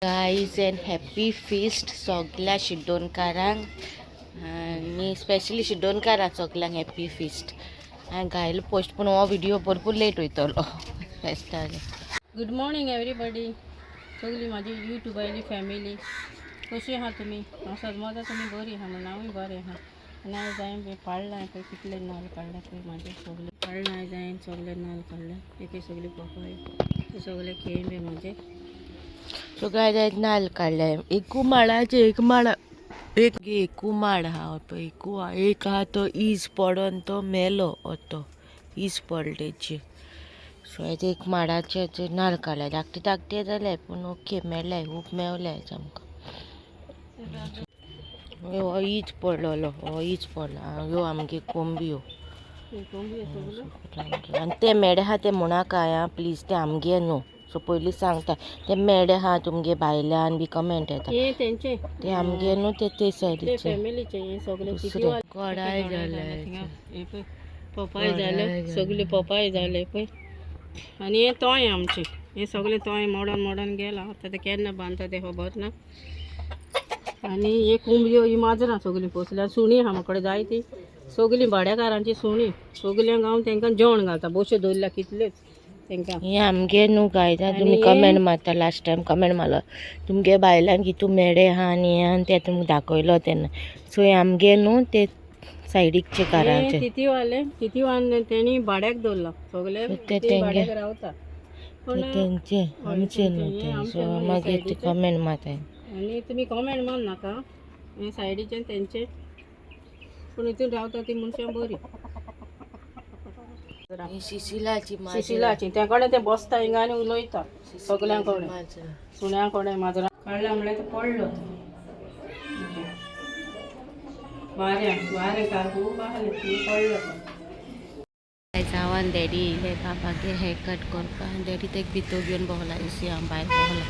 Guys and happy feast सगल्या शिड्डोणकारांक आनी specially शिड्डोणकारांक सगल्यांक हॅपी फिस्ट. हांवें घायलो पोस्ट, पूण हो व्हिडियो भरपूर लेट वयतलो फेस्ताक. गुड मॉर्निंग एवरीबडी, सगळी माझी यूट्यूबायली फॅमिली, कशी आहा तुमी? हांव सजमता तुमी बरी आहा म्हणून. हांवूय बरें आहा. आनी हांवें जाय पळय पाडलां पळय, कितले नाल्ल काडले पळय म्हाजे. सगळे पाडलां हांवें जायन, सगळे नाल्ल काडले. एक सगळी पोपाय, हे सगळे केंबे म्हाजे. सो गायज, आयज नाल्ल काडले एकू माडाचे. एक माडा एक एकू माड आहा पळय, एकू एक आहा. तो is पडोन तो मेलो, तो is पडलो तेची. सो आयज एक माडाचे नाल्ल काडले. धाकटे धाकटे जाले, पूण ओके, मेळ्ळे, खूब मेवले आयज आमकां. हो is पडलेलो, हो is पडला. ह्यो आमगे कोंबयो. हे कोंबयो सगळ्यो. आनी ते मेडे आहा ते म्हणनाका आं प्लीज, ते आमगे न्हू. सो पयलीं सांगता, ते मेडे आहा तुमगे भायल्यान बी कमेंट येता. हे तेंचे. ते आमगे न्हू, ते ते ते सायडीचे. फॅमिलीचे हे सगळे. दुसरे गोडाय जाले. हे पळय, पोपाय जाले सगळे, पोपाय जाले पळय. आनी हे तोय आमचे, हे सगळे तोय मोडोन मोडोन गेला. आतां ते केन्ना बांदता ते खबर ना. आनी हे कोंबयो, ही माजरां सगळीं पोसल्या. सुणीं आहा म्हाका जायती, सगळीं भाड्याकारांची सुणीं. सगल्यांक हांव तांकां जेवण घालता. बश्यो दवरल्या कितल्योच तांकां. हे आमगे न्हू गायज. तुमी कमेंट मारता, लास्ट टायम कमेंट मारलो तुमगे बायलान कितू मेडे आहा आनी हें आनी तें तुमकां दाखयलो तेन्ना. सो हे आमगे न्हू, ते सायडीकचे हे घराचे. तितीवाले, तितीवान तेणी भाड्याक दवरला सगळे. ते ते तेंगे. भाड्याक रावता. ते पूण तेंचे, आमचे न्हू हे ते. आमचे सो न्हू, हे मागीर ते सायडीचे. कमेंट मारताय. आनी तुमी कमेंट मार नाका. हे सायडीचे तेंचे, पूण हितून रावता ती मनशां बरी. ही शिशिलाची. सुशिलाची, त्या कडेन ते बसता हिंगा आनी उलयता सगळ्यां कडेन, सुण्या कडेन, माजरां. काडला म्हणल्यार तो पडलो तो. वाऱ्या वारें काल खूब आहलें, पडलो तो. हांव आनी डॅडी येयले बाबागेर हेर कट करपाक. डॅडी तेका भितर घेवन भोंवला, एसी हांव भायर भोंवला.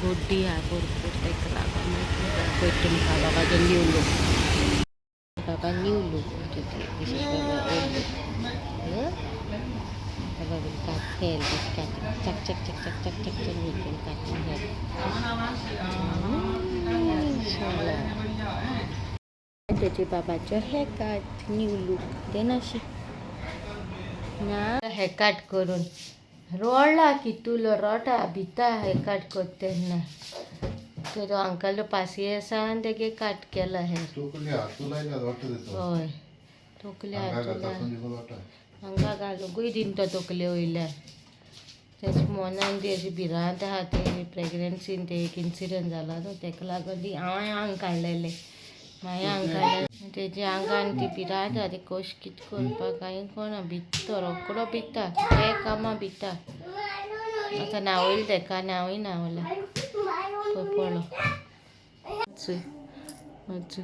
गोड्डी आहा भरपूर, तेका लागून. दाखयता तुमकां बाबागे न्यू लूक. बाबा new look, this is Baba old look. Baba will cut hair, this cutting चक चक चक चक चक चक चक, we can cutting hair. चला, त्याचे बाबाचो हेर कट, न्यू लूक. तेनाशी ना हेर कट करून रडला कितुलो रडटा, भिता हेर कट करता तेन्ना. तर अंकल पासियेसान तेगे कट केला हेर. तकली हातू लायल्या वाटत दिसता. हय, तकले हांगा हातू. घालता दिसून वाटता. हांगा घालूंकूय दिना तो तकले वयल्यान. तेच मनान ती अशी भिरांत आहा. ते प्रेग्नन्सीन ते एक इन्सिडंट जाला न्हू, तेका लागून ती हांवें आंग काडलेलें, हांवें आंग काडलेलें. तेजे आंगान ती भिरांत आहा. ते कशें कितें करपाक कांय कोणा. भित्तो रोकडो, भिता ते कामां भिता. आतां न्हांवयलें तेका, न्हांवूय न्हांवला पळय, पडलो. आतां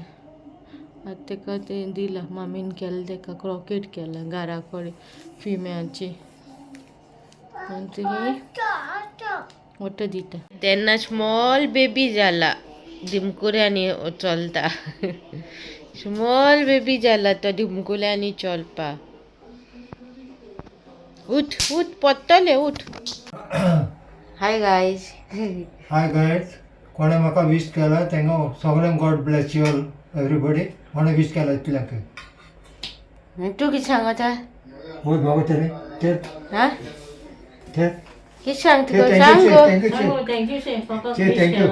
आतां तेका तें दिलां मामीन केलें तेका, क्रॉकेट केलां घरा कडेन फिम्याची आनी तुमी ऑटो दिता तेन्ना स्मॉल बेबी जाला. दिमकुऱ्यांनी चलता, स्मॉल बेबी जाला तो, दिमकुल्यांनी चलपा. उठ उठ, पडटले, उठ. Hi guys. हाय गायज, कोणें म्हाका वीश केला तांकां सगळ्यांक God bless you all everybody. कोणें वीश केला इतल्यांक. तूं कितें सांगता? वय बाबा तरी ते. हा. ते. कितें सांगता ते गो? सांग गो. Thank you. Thank you शे पप्पा. शे, thank you.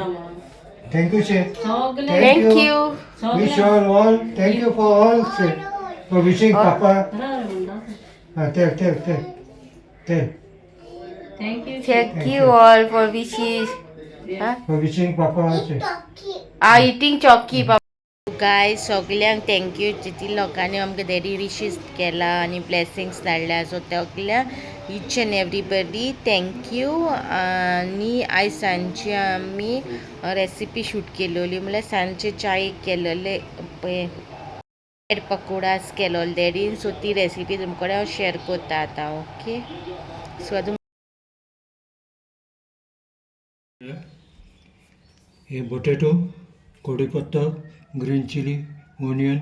Thank you शे. सगळे. Thank you. Wish all all thank you for all for wishing papa. हां, ते ते ते ते. Thank you. Thank you all for wishes. For wishing पापा शे. आ, इटींग चॉकी. गायज, सगल्यांक thank you जितल्या लोकांनी आमकां डॅडी विशीस केला आनी ब्लेसिंग्स धाडल्या. सो सगल्या each and everybody thank you. आनी आयज सांजची आमी रेसिपी शूट केलोली, म्हणल्यार सांजचे चायेक केलेले पळय ब्रेड पकोडास केलोले डॅडीन. सो ती रेसिपी तुमचे कडेन हांव शेअर करता आतां. ओके, सो आतां हे पोटेटो, कढीपत्ता, ग्रीन चिली, ओनियन,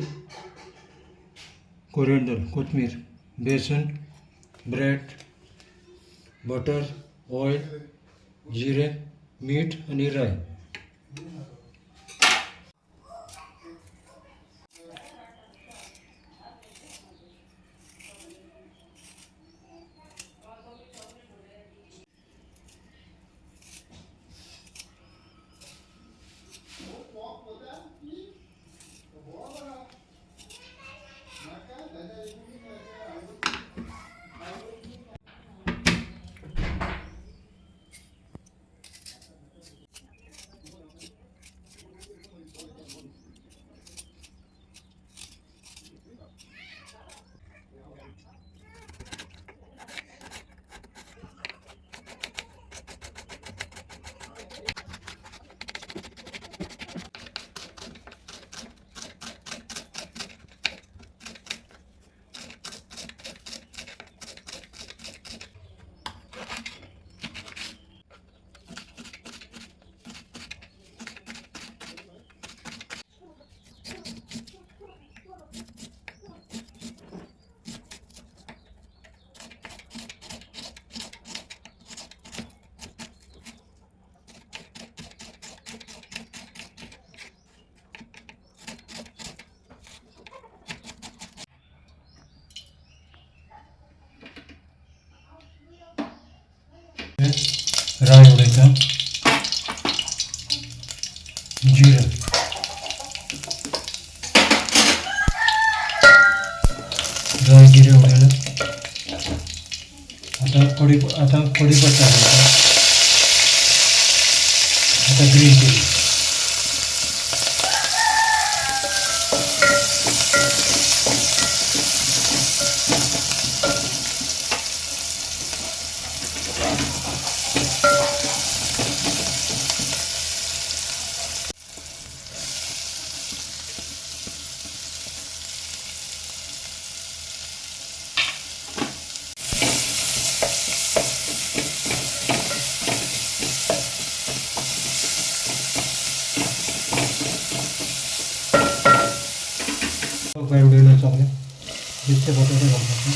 कोरिएंडर, कोथमीर, बेसन, ब्रेड, बटर, ऑयल, जिरे. मीठ आनी राय. राय उडयता, जिरें, राय जिरें उडयलें. आतां कडी, आतां कडी पत्ता घालता. आतां ग्रीन चिली. भायर उडयलो सगळें. बेश्टे बटाटे घालपाचे.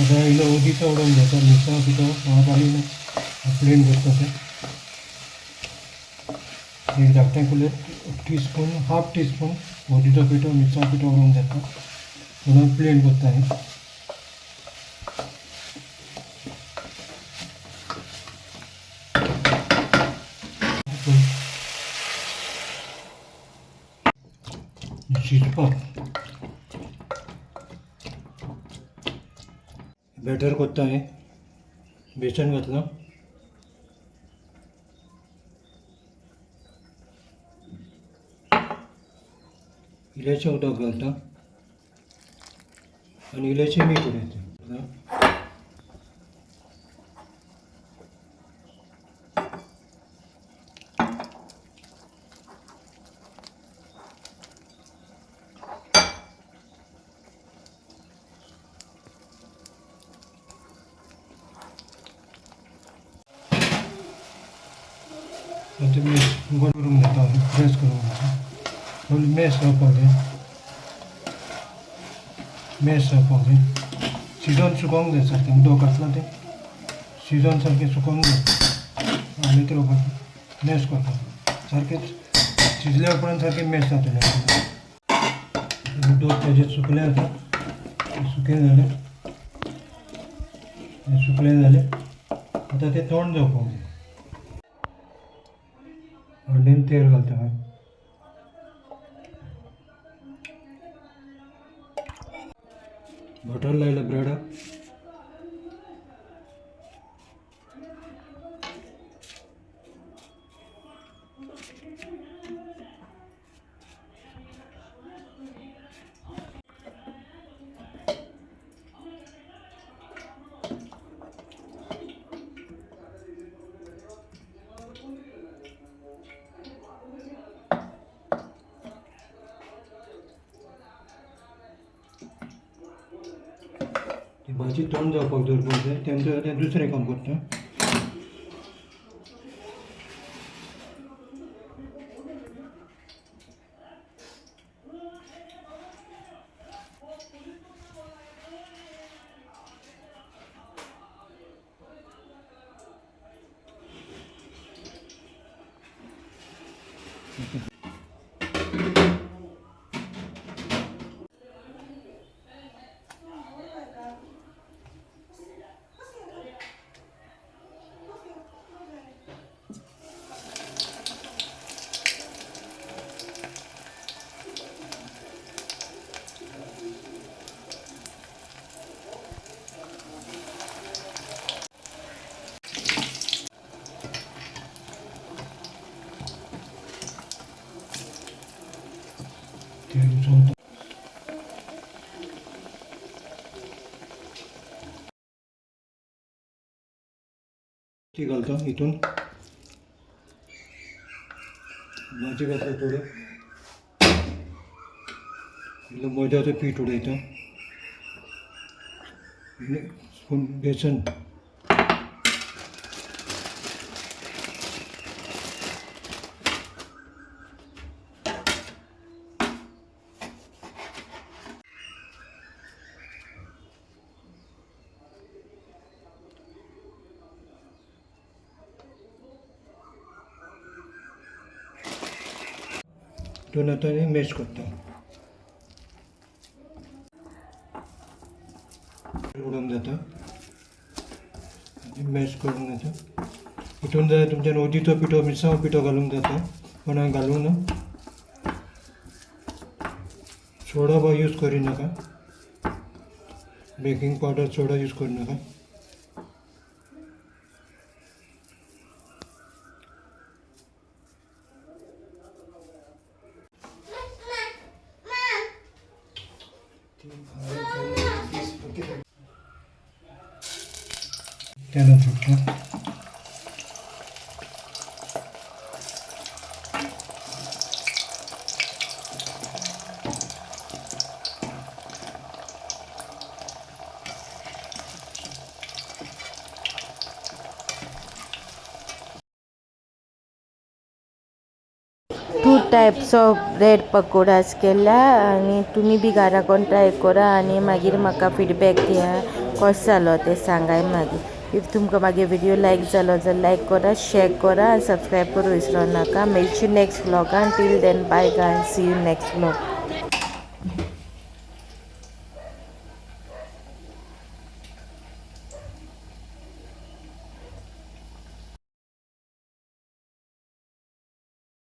आतां इल्लो हळदीचो उडोवन घेता. मिरसांग पिठो हांव घालिना, प्लेन करता तें. एक धाकटें कुलेर टीस्पून, हाफ टीस्पून हळदीचो पिठो, मिरसांग पिठो उडोवन घेता म्हणून प्लेन करता हें. शिजपाक बॅटर करता हें. बेसन घातलां, इल्लेशें उदक घालता आनी इल्लेशें मीठ उडयता. आतां मॅश गोड करूंक घेता, प्रेस करूंक घेता. पयलीं मॅश जावपाक जाय, मॅश जावपाक जाय. शिजोवन सुकोवंक जाय सारकें. उदक घातलां तें शिजोवन सारकें सुकोवंक जाय. आनी तर मॅश करपाक सारकें शिजल्या उपरांत सारकें मॅश जातलें. उदक ताजें सुकलें. आतां सुकें जालें हें, सुकलें जालें. आतां तें थंड जावपाक जाय. हळदीन तेल घालता हांव. बटर लायलं ब्रेडाक. ती भाजी थंड जावपाक दवरपाक जाय. तेन्ना तें दुसरें काम करता. तेल उसळता. ती घालता हितून भाजी घातलं थोडं, इल्लो मैद्याचो पीठ उडयता, इल्लें स्पून बेसन, दोन हातांनी मॅश करता. उडोवंक जाता आनी मॅश करूंक जाता. हितून जाय तुमच्यान ओदीचो पिठो, मिरसांगो पिठो घालूंक जाता, पूण हांवें घालूंक ना. सोडा बा यूज करिनाका, बेकिंग पावडर सोडा यूज करिनाका. तेलान सोडटा. Two types of bread pakoras केल्या आनी तुमी बी घरा कोण ट्राय करा आनी मागीर म्हाका फिडबॅक दिया कसो जालो तें सांगाय. मागीर if तुमकां मागीर व्हिडियो लायक जालो जाल्यार लायक करा, शेअर करा आनी सबस्क्रायब करूं विसरो नाका. मेळची next व्लॉगान. Till then bye guys, see you next vlog.